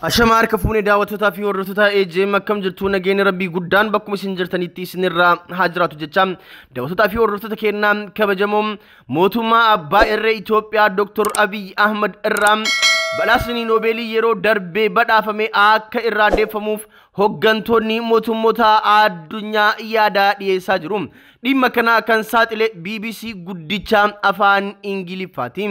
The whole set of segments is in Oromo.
Ashama harka fuunee daawwattootaa fi hordoftoota AJM akkam jirtu nageenya rabbii guddaan bakkuma isin jirtanitti isinirraa haa jiraatu jecha daawwattootaa fi hordoftoota keenyaa kabajamoo mootummaa abbaa irree Itoophiyaa Dr. Abiy Ahmad irraa badhaasni Noobeelii yeroo darbee badhaafame akka irraa deeffamuuf hoggantoonni mootummoota addunyaa yaada dhiyeessaa jiru. Dhimma kana kan saaxile BBC guddicha afaan Ingiliffaati.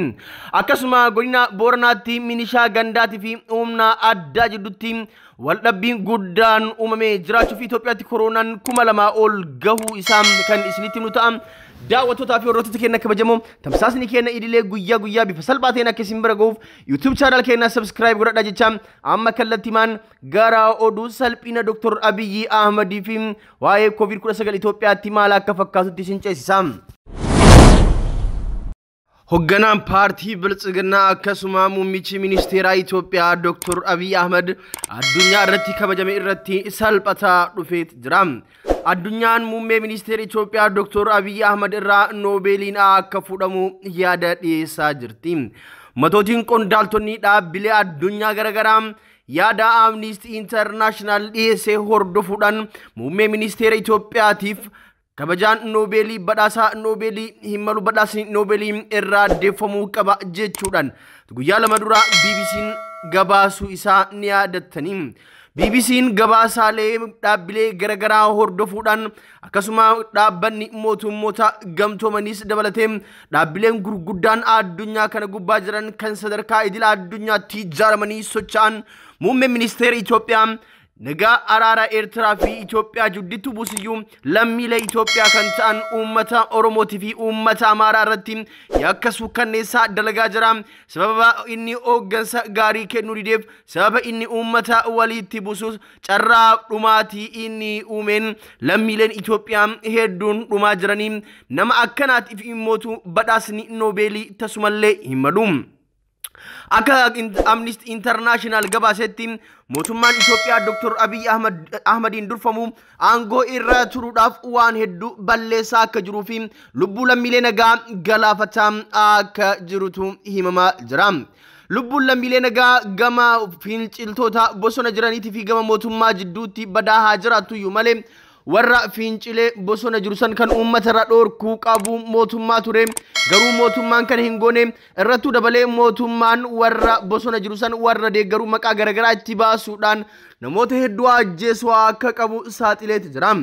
Akkasuma godina Booranaatti milishaa gandaatii fi humna addaa jidduutti waldhabbiin guddaan uumamee jiraachuu fi Itoophiyaatti koronaan 2000 ol gahuu isaa kan isinitti himu ta'a. Daawwattootaa fi hordoftoota keenya kabajamoo tamsaasni keenya idilee guyyaa guyyaa bifa salphaa ta'een akka isin bira gahuuf YouTube channel keenya subscribe godhadhaa jecha amma kallattimaan gara oduu salphina Dr. Abiyyi Ahmadii fi waa'ee COVID-19 Itoophiyaatti maal akka fakkaatutti isin ceesisa. Hogganaan paartii Biltsiginnaa akkasuma muummichi ministeeraa Itoophiyaa Dr. Abiy Ahmad addunyaa irratti kabajame irratti salphataa dhufeet jira. Addunyaan muummee ministeera Itoophiyaa Dr. Abiy Ahmad irraa Noobeeliin akka fuudhamu yaada dhiyeessaa jirti. Matootiin qondaaltonni dhaabbilee addunyaa garaagaraa yaada Amnesty International dhiyeessee hordofuudhaan muummee ministeera Itoophiyaatiif kabajaan Noobeelii badhaasa Noobeelii hin malu badhaasni Noobeelii irraa deeffamuu qaba jechuudhaan guyyaa lama dura BBC'n gabaasuu isaa ni yaadattanii. BBC'n gabaasaalee dhaabbilee garaagaraa hordofuudhaan akkasuma dhaabbanni mootummoota gamtoomaniis dabalatee dhaabbileen gurguddaan addunyaa kana gubbaa jiran kan sadarkaa idil addunyaatti ijaaramanii socho'an muummee ministeera Itoophiyaa nagaa araara Eertiraa fi Itoophiyaa jidduutti buusiyyuu lammiilee Itoophiyaa kan ta'an uummata Oromootii fi uummata Amaaraa irratti yakka suukkanneessaa dalagaa jira. Sababa inni hooggansa gaarii kennuu dideef sababa inni uummata walitti buusuus carraa dhumaatii inni uumeen lammiileen Itoophiyaa hedduun dhumaa jiranii nama akkanaatiif immootu badhaasni Noobeelii tasumallee hin malu. Akka Amnesty International gabaasetti mootummaan Itoophiyaa Dr. Abiy Ahmadiin durfamu aangoo irra turuudhaaf waan hedduu balleessaa akka jiruu fi lubbuu lammiilee nagaa galaafataa akka jirutu himamaa jira. Lubbuun lammiilee nagaa gama finciltoota bosona jiraniitii fi gama mootummaa jidduutti badaa haa jiraattu iyyuu malee warra fincilee bosona jiru san kan uummata irra dhoorkuu qabu mootummaa ture. Garuu mootummaan kana hin goone irrattuu dabalee mootummaan warra bosona jiru san warra deeggaruu maqaa garaagaraa itti baasuudhaan namoota hedduu ajjeesuu akka qabu saaxileeti jira.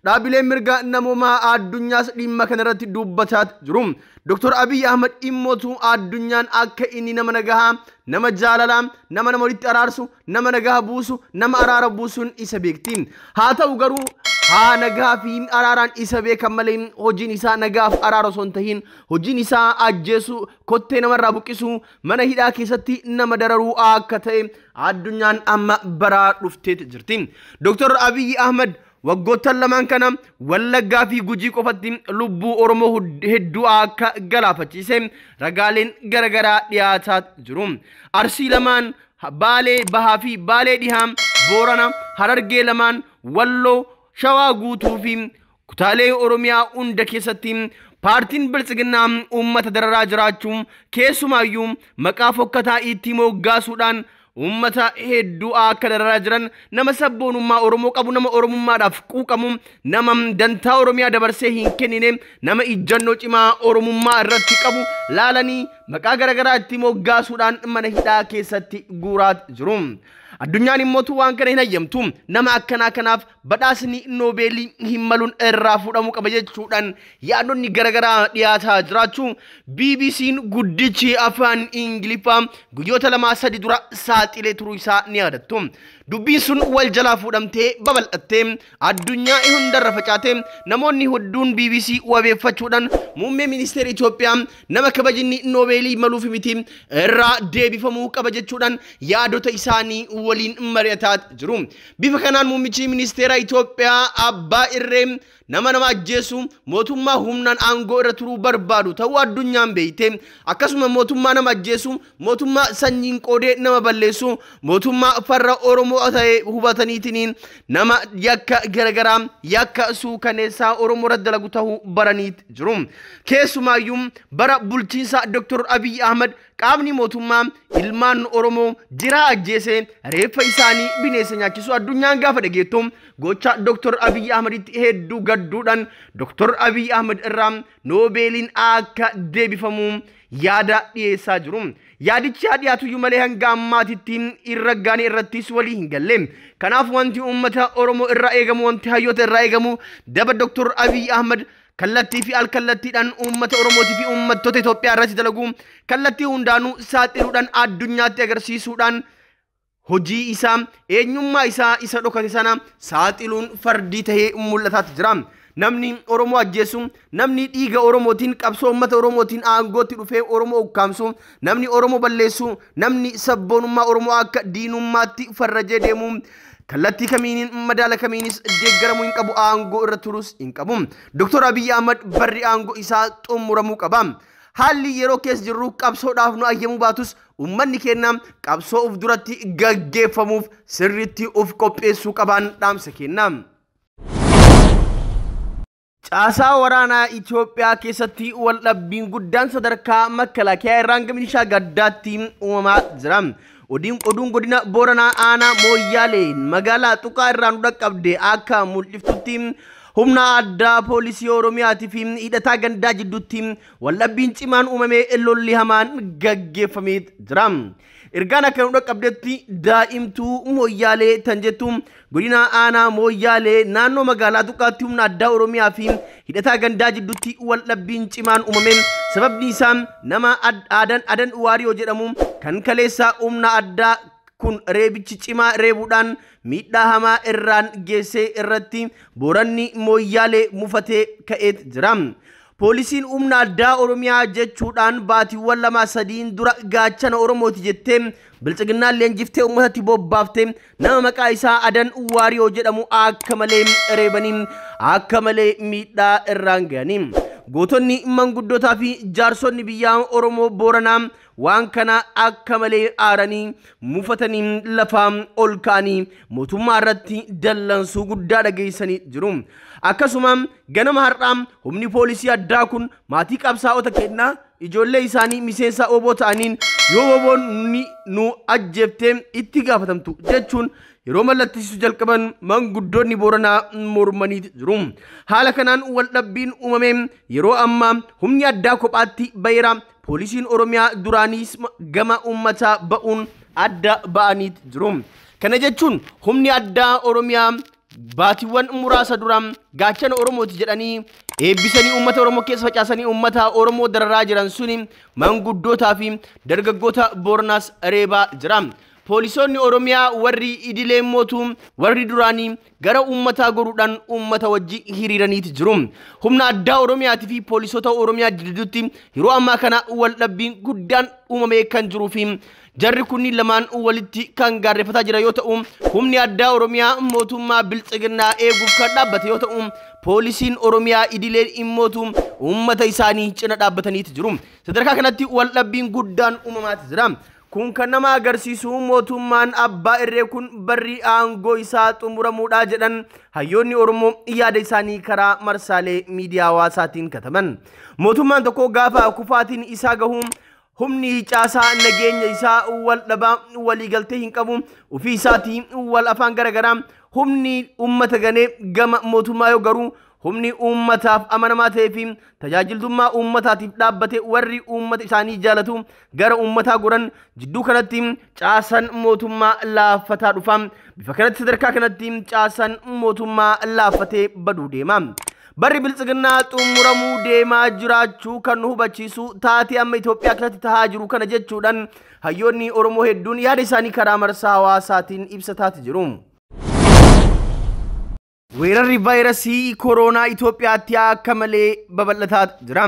Dhaabbileen mirga namoomaa addunyaas dhimma kana irratti dubbataa jiru. Dr. Abiy Ahmad dhimmootu addunyaan akka inni nama nagahaa, nama jaalalaa, nama nama walitti araarsu, nama nagaha buusu, nama araara buusuun isa beekti. Haa ta'u garuu haa nagaa fi araaraan isa beekan malee hojiin isaa nagaaf araara osoo hin tahin hojiin isaa ajjeesu, kottee namarraa buqqisu, mana hidhaa keessatti nama dararuu akka ta'e addunyaan amma baraa dhufteet jirti. Dr. Abiy Ahmad waggoottan lamaan kana Wallaggaa fi Gujii qofatti lubbuu Oromoo hedduu akka galaafachiise ragaaleen garaagaraa dhiyaataa jiru. Arsii lamaan, Baalee Bahaa fi Baalee Dhihaa, Boorana, Harargee lamaan, Walloo, Shawaa guutuu fi kutaalee Oromiyaa hunda keessatti paartiin Biltsiginnaa uummata dararaa jiraachuu keessumaayyuu maqaa fokkataa itti moggaasuudhaan uummata hedduu akka dararaa jiran nama sabboonummaa Oromoo qabu, nama Oromummaadhaaf quuqamu, nama dantaa Oromiyaa dabarsee hin kennine, nama ijjannoo cimaa Oromummaa irratti qabu laalanii maqaa garaagaraa itti moggaasuudhaan mana hidhaa keessatti guuraa jiru. Addunyaan immootu waan kana hin hayyamtu. Nama akkanaa kanaaf badhaasni Noobeelii hin maluun irraa fuudhamuu qaba jechuudhaan yaadonni garaagaraa dhiyaataa jiraachuu BBC'n guddichi afaan Ingiliffaa guyyoota 2-3 dura saaxilee turuu isaa ni yaadattu. Dubbiin sun wal jalaa fuudhamtee babal'attee addunyaa hundarra facaatee namoonni hedduun BBC wabeeffachuudhaan muummee ministeera Itoophiyaa nama kabajni Noobeelii maluuf miti irraa deebifamuu qaba jechuudhaan yaadota isaanii waliin mari'ataa jiru. Bifa kanaan muummichi ministeera Itoophiyaa abbaa irree nama nama ajjeesu, mootummaa humnaan aangoo irra turuu barbaadu ta'uu addunyaan beekte, akkasuma mootummaa nama ajjeesu, mootummaa sanyiin qoodee nama balleessu, mootummaa farra Oromoo Oromoo ta'e hubataniitiin nama yakka garagaraa yakka suukaneessaa Oromoo irratti dalagu ta'uu baraniit jiru. Keessumaayyuu bara bulchiinsa Dr. Abiy Ahmad qaamni mootummaa ilmaan Oromoo jiraa ajjeese reeffa isaanii bineensa nyaachisu addunyaan gaafa dhageettu gocha Dr. Abiy Ahmaditti hedduu gadduudhaan Dr. Abiy Ahmad irraa Noobeeliin akka deebifamu yaada dhiyeessaa jiru. Yaadichi haa dhiyaatuyyuu malee hanga ammaatitti irra gaanii irrattis walii hin galle. Kanaaf wanti uummata Oromoo irraa eegamu, wanti hayyoota irraa eegamu daba Dr. Abiy Ahmad kallattii fi alkallattiidhaan uummata Oromootii fi uummattoota Itoophiyaa irratti dalagu kallattii hundaanuu saaxiluudhaan addunyaatti agarsiisuudhaan hojii isaa eenyummaa isaa isa dhokate sana saaxiluun fardii tahee mul'ataatti jira. Namni Oromoo ajjeesu, namni dhiiga Oromootiin qabsoo uummata Oromootiin aangootti dhufee Oromoo ukkaamsu, namni Oromoo balleessu, namni sabboonummaa Oromoo akka diinummaatti farrajee deemu kallattii kamiiniin madaala kamiinis deeggaramuu hin qabu, aangoo irra turus hin qabu. Dr. Abiy Ahmad barri aangoo isaa xumuramuu qaba. Haalli yeroo keessa jirru qabsoodhaaf nu ayyamuu baatus uummanni keenya qabsoo of duratti gaggeeffamuuf sirriitti of qopheessuu qabaan dhaamsa kenna. Caasaa waraanaa Itoophiyaa keessatti waldhabbiin guddaan sadarkaa makalaakiyaa irraan hanga milishaa gaddaatti uumamaa jira. Oduun godina Booranaa aanaa Mooyyaalee magaalaa Tuqaa irraa nu dhaqqabde akka mul'iftutti humna addaa poolisii Oromiyaatii fi hidhataa gandaa jidduutti waldhabbiin cimaan uumamee lolli hamaan gaggeeffamee jira. Ergaan akka nu dhaqqabdetti daa'imtuu Mooyyaalee tan jettu godina aanaa Mooyyaalee naannoo magaalaa Tuqaatti humna addaa Oromiyaa fi hidhataa gandaa jidduutti waldhabbiin cimaan uumame. Sababni isaa nama Adan Waariyoo jedhamu kan kaleessa humna addaa kun reebichi cimaa reebuudhaan miidhaa hamaa irraan geessee irratti Booranni Mooyyaalee mufatee ka'eet jira. Poolisiin humna addaa Oromiyaa jechuudhaan baatiiwwan 2-3 dura gaachana Oromooti jettee bilchiginnaan leenjiftee uummatatti bobbaaftee nama maqaa isaa Adan Waariyoo jedhamu akka malee reebanii akka malee miidhaa irraan ga'anii. Gootonni manguddootaa fi jaarsonni biyyaa Oromoo Booranaa waan kana akka malee aaranii mufatanii lafaa ol ka'anii mootummaa irratti dallansuu guddaa dhageessanii jiru. Akkasuma ganama har'aa humni poolisii addaa kun maatii qabsaa'ota kennaa ijoollee isaanii miseensa oboo ta'aniin yoo oboon nu ajjeeftee itti gaafatamtu jechuun yeroo mallattisiisu jalqaban manguddoonni Booranaa mormanii jiru. Haala kanaan waldhabbiin uumame yeroo ammaa humni addaa kophaatti bayeera. Poolisiin Oromiyaa duraaniis gama uummataa ba'uun adda ba'anii jiru. Kana jechuun humni addaa Oromiyaa baatiiwwan muraasa dura gaachana Oromooti jedhanii eebbisanii uummata Oromoo keessa facaasanii uummata Oromoo dararaa jiran suni manguddootaa fi dargaggoota Booranaas reebaa jira. Poolisoonni Oromiyaa warri idilee mootuu warri duraanii gara uummataa goruudhaan uummata wajji hiriiraniiti jiru. Humna addaa Oromiyaatii fi poolisoota Oromiyaa jidduutti yeroo ammaa kana waldhabbiin guddaan uumamee kan jiruu fi jarri kunniin lamaan walitti kan gaarreeffataa jira yoo ta'u, humni addaa Oromiyaa mootummaa bilchiginnaa eeguuf kan dhaabbate yoo ta'u, poolisiin Oromiyaa idileen immootu uummata isaanii cina dhaabbataniiti jiru. Sadarkaa kanatti waldhabbiin guddaan uumamaati jira. Kun kan nama agarsiisu mootummaan abbaa irree kun barri aangoo isaa xumuramuudha jedhan hayyoonni Oromoo yaada isaanii karaa marsaalee miidiyaa hawaasaatiin kataban. Mootummaan tokko gaafa kufaatiin isaa gahu humni caasaa nageenya isaa wal dhabaa waliigaltee hin qabu, ofii isaatii wal afaan garagaraa humni uummata ganee gama mootummaa yoo garuu humni uummataaf amanamaa ta'ee fi tajaajiltummaa uummataatiif dhaabbate warri uummata isaanii jaalatu gara uummataa goran jidduu kanatti caasan mootummaa laaffataa dhufa. Bifa kanatti sadarkaa kanatti caasan mootummaa laaffatee baduu deema. Barri bilchiginnaa xumuramuu deemaa jiraachuu kan nu hubachiisu taatee amma Itoophiyaa keessatti tahaa jiru kana jechuudhaan hayyoonni Oromoo hedduun yaada isaanii karaa marsaa hawaasaatiin ibsataati jiru. Weerarri vaayirasii kooroonaa Itoophiyaatti akka malee babal'ataa jira.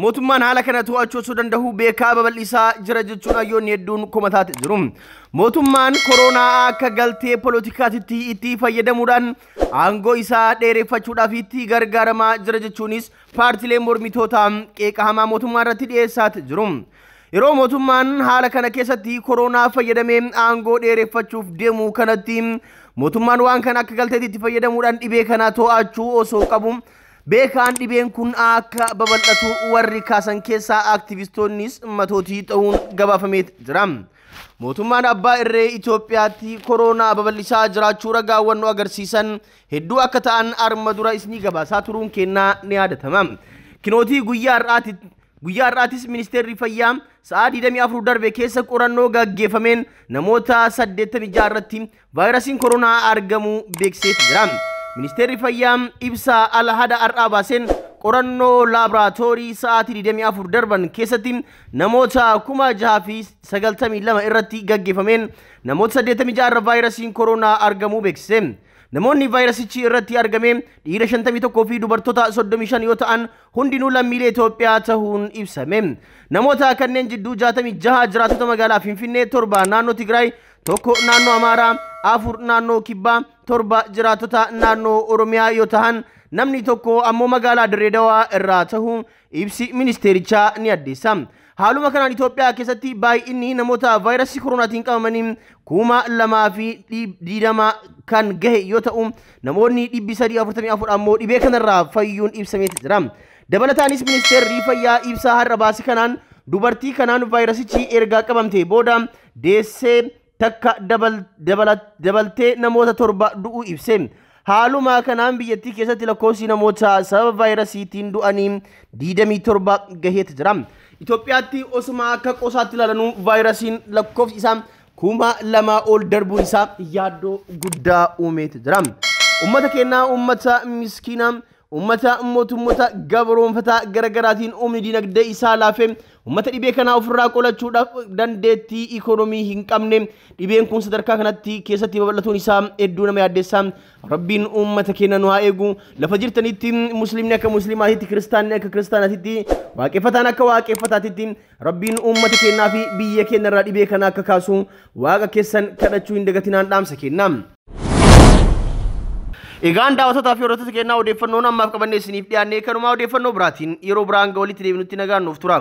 Mootummaan haala kana to'achuu osoo danda'u beekaa babal'isaa jira jechuun hayyoonni hedduun komataa jiru. Mootummaan kooroonaa akka galtee poolitikaatitti itti fayyadamuudhaan aangoo isaa dheereffachuudhaaf itti gargaaramaa jira jechuunis paartileen mormitootaa qeeqa hamaa mootummaa irratti dhiyeessaa jiru. Yeroo mootummaan haala kana keessatti koronaa fayyadamee aangoo dheereffachuuf deemu kanatti mootummaan waan kana akka galteetti itti fayyadamuudhaan dhibee kana to'achuu osoo qabu beekaan dhibeen kun akka babal'atu warri kaasan keessaa aktivistoonnis matootii ta'uun gabaafamee jira. Mootummaan abbaa irree Itoophiyaatti koronaa babal'isaa jiraachuu ragaawwan nu agarsiisan hedduu akka ta'an arma dura isinii gabaasaa turuun kennaa ni yaadatama. Kinootii guyyaa har'aatis ministeerri fayyaa sa'aa 24 darbe keessa qorannoo gaggeeffameen namoota 86 irratti vaayirasiin koronaa argamuu beeksisee jira. Ministeerri fayyaa ibsa alhada har'aa baaseen qorannoo laaboraatoorii sa'aatii 24 darban keessatti namoota 6,092 irratti gaggeeffameen namoota 86 irra vaayirasiin koronaa argamuu beeksise. Namoonni vaayirasichi irratti argame dhiira 51 fi dubartoota 35 yoo ta'an hundinuu lammiilee Itoophiyaa ta'uun ibsame. Namoota kanneen jidduu 66 jiraattota magaalaa Finfinnee, 7 naannoo Tigraay, 1 naannoo Amaaraa, 4 naannoo Kibbaa, 7 jiraattota naannoo Oromiyaa yoo ta'an namni tokko ammoo magaalaa Dirree Dawaa irraa ta'uu ibsi ministeerichaa ni addeessa. Haaluma kanaan Itoophiyaa keessatti baay'inni namoota vaayirasii koronaatiin qabamanii 2,020 kan gahe yoo ta'u namoonni 344 ammoo dhibee kanarraa fayyuun ibsameeti jira. Dabalataanis ministeerri fayyaa ibsa har'a baase kanaan dubartii kanaan vaayirasichi erga qabamte booda deessee takka dabaltee namoota 7 du'uu ibse. Haaluma kanaan biyyattii keessatti lakkoofsi namoota sababa vaayirasiitiin du'anii 27 gaheeti jira. Itoophiyaatti osuma akka qosaatti ilaalanuu vaayirasiin lakkoofsi isaa 2,000 ol darbuun isaa yaaddoo guddaa uumeeti jira. Uummata keenyaa, uummata miskiinaa, uummata mootummoota gabroonfataa garaagaraatiin humni dinagdee isaa laafee uummata dhibee kanaa ofirraa qolachuudhaaf dandeettii ikoonoomii hin qabne dhibeen kun sadarkaa kanatti keessatti babal'atuun isaa hedduu nama yaaddeessa. Rabbiin uummata keenya nu haa eegu. Lafa jirtanitti musliimni akka musliimaatitti, kiristaanni akka kiristaanaatitti, waaqeffataan akka waaqeffataatitti Rabbiin uummata keenyaa fi biyya keenya irraa dhibee kana akka kaasu waaqa keessan kadhachuu hin dagatinaan dhaamsa kenna. Egaan daawwattootaa fi hordoftoota keenyaa odeeffannoon ammaaf qabannee isiniif dhiyaanne kanumaa odeeffannoo biraatiin yeroo biraan walitti deebinutti nagaan nuuf tura.